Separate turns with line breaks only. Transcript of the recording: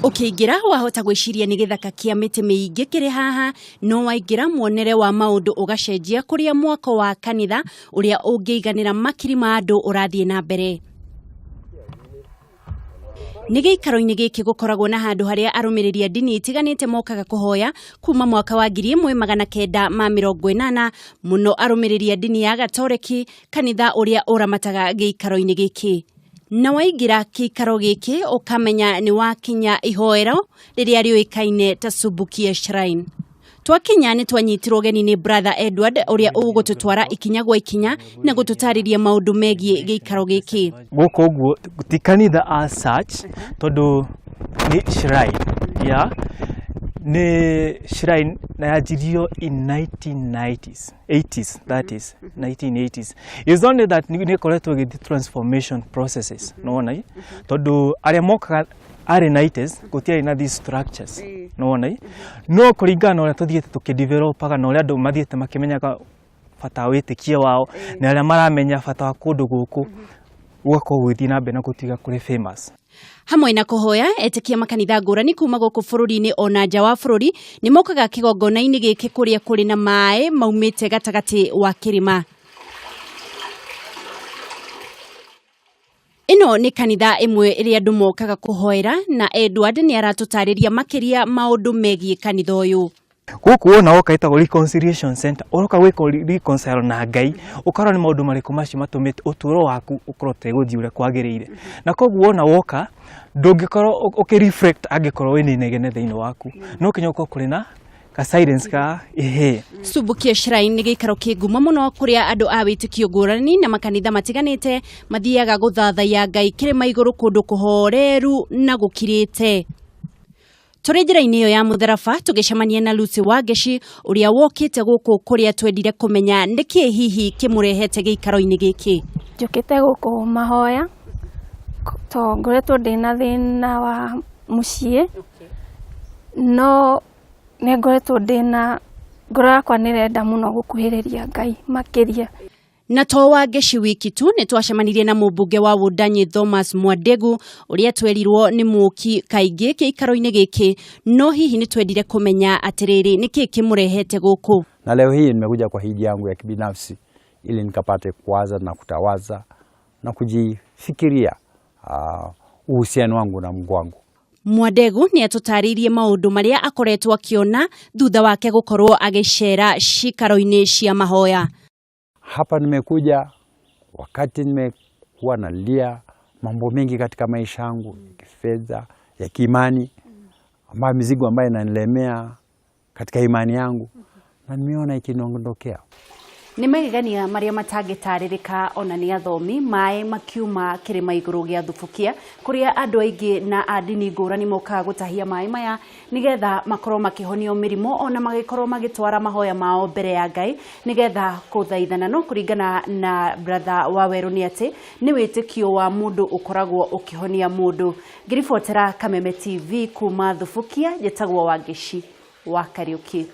Ũkĩingĩra wahota gwĩciria nĩ gĩthaka kĩa mĩtĩ mĩingĩ kĩrĩ haha, no waingĩra muonere wa maũndũ ũgacenjia kũrĩa mwako wa kanitha ũrĩa ũngĩiganĩra makiri ma andũ ũrathiĩ na mbere. Nĩ gĩikaro-inĩ gĩkĩ gũkoragwo na handũ harĩa arũmĩrĩri a ndini itiganĩte mokaga kũhoya kuma mwaka wa 1980, mũno arũmĩrĩri a ndini ya Gatoreki, kanitha ũrĩa ũramataga gĩikaro-inĩ gĩkĩ. Na waingĩra gĩikaro gĩkĩ ũkamenya nĩ wakinya ihoero rĩrĩa rĩũĩkaine ta Subukia Shrine. Twakinya nĩ twanyitirwo ũgeni nĩ Brother Edward ũrĩa ũgũtũtwara ikinya gwa ikinya na gũtũtarĩria maũndũ megiĩ gĩikaro gĩkĩ.
Gũkũ ũguo ti kanitha as such, tondũ nĩ shrine, yeah? Nĩ shrine na yanjirio in 1990s, 80s, that is 1980s. It's only that nĩ ĩkoretwo ĩgĩthiĩ transformation processes, nĩwona, tondũ arĩa mokaga arĩ 90s gũtiarĩ na these structures, nĩwona, no kũringana na ũrĩa tũthiĩte tũkĩdevelopaga na ũrĩa andũ mathiĩte makĩmenyaga bata wa wĩtĩkio wao na arĩa maramenya bata wa kũndũ gũkũ, gũgakorwo gũgĩthiĩ na mbere na gũtuĩka kũrĩ famous.
Hamwe na kũhoya, etĩkia makanitha ngũrani kuma gũkũ bũrũri-inĩ ona nja wa bũrũri nĩ mokaga kĩgongona-inĩ gĩkĩ kũrĩa kũrĩ na maĩ maumĩte gatagatĩ wa kĩrĩma. Ĩno nĩ kanitha ĩmwe ĩrĩa andũ mokaga kũhoera na Edward nĩ aratũtarĩria makĩria maũndũ megiĩ kanitha ũyũ.
Gũkũ wona woka ĩtagwo reconciliation center, ũroka gwĩka reconcile na Ngai, ũkarora nĩ maũndũ marĩkũ macio matũmĩte ũtũũro waku ũkorwo ũtegũthiĩ ũrĩa kwagĩrĩire, na koguo wona woka ndũngĩkorwo ũkĩ reflect angĩkorwo wĩna inegene thĩinĩ waku, no kinya ũkorwo kũrĩ na ka silence ka ĩhĩ.
Subukia Shrine nĩ gĩikaro kĩ ngumo mũno kũrĩa andũ a wĩtĩkio ngũrani na makanitha matiganĩte mathiaga gũthathaiya Ngai kĩrĩma igũrũ kũndũ kũhoreru na gũkirĩte. Tũrĩ njĩra-inĩ ĩyo ya mũtharaba tũgĩcemania na Lucy Wangeci ũrĩa wokĩte gũkũ kũrĩa twendire kũmenya nĩkĩ hihi kĩmũrehete gĩikaro-inĩ gĩkĩ.
Njũkĩte gũkũ mahoya to ngoretwo ndĩna thĩna wa mũciĩ, no nĩ ngoretwo ndĩna ngoro yakwa nĩ ĩrenda mũno gũkuhĩrĩria Ngai makĩria.
Na to Wangeci wiki tu, nĩ twacemanirie na mũmbunge wa Wundanyi Thomas Mwandegu ũrĩa twerirwo nĩ mũki kaingĩ gĩikaro-inĩ gĩkĩ, no hihi nĩ twendire kũmenya atĩrĩrĩ, nĩkĩ kĩmũrehete gũkũ.
Na leo hii nimekuja kwa hija yangu ya kibinafsi ili nikapate kuwaza na kutawaza na kujifikiria uhusiano wangu na Mungu wangu.
Mwandegu nĩ atũtarĩirie maũndũ marĩa akoretwo akĩona thutha wake gũkorwo agĩcera cikaro-inĩ cia mahoya.
Hapa nimekuja wakati nimekuwa nalia mambo mengi katika maisha yangu ya kifedha, ya kiimani, ambayo mizigo ambayo inanilemea katika imani yangu, na nimeona ikiniondokea.
Nĩ magegania marĩa matangĩtarĩrĩka ona nĩ athomi, maĩ makiuma kĩrĩma igũrũ gĩa Thubukia kũrĩa andũ aingĩ na a ndini ngũrani mokaga gũtahia maĩ maya nĩgetha makorwo makĩhonio mĩrimũ ona magĩkorwo magĩtwara mahoya mao mbere ya Ngai nĩgetha kũthaithana. No kũringana na brother Wawerũ nĩ atĩ nĩ wĩtĩkio wa mũndũ ũkoragwo ũkĩhonia mũndũ. Ngĩribotera Kameme TV kuma Thubukia, njĩtagwo Wangeci wa Kariũki.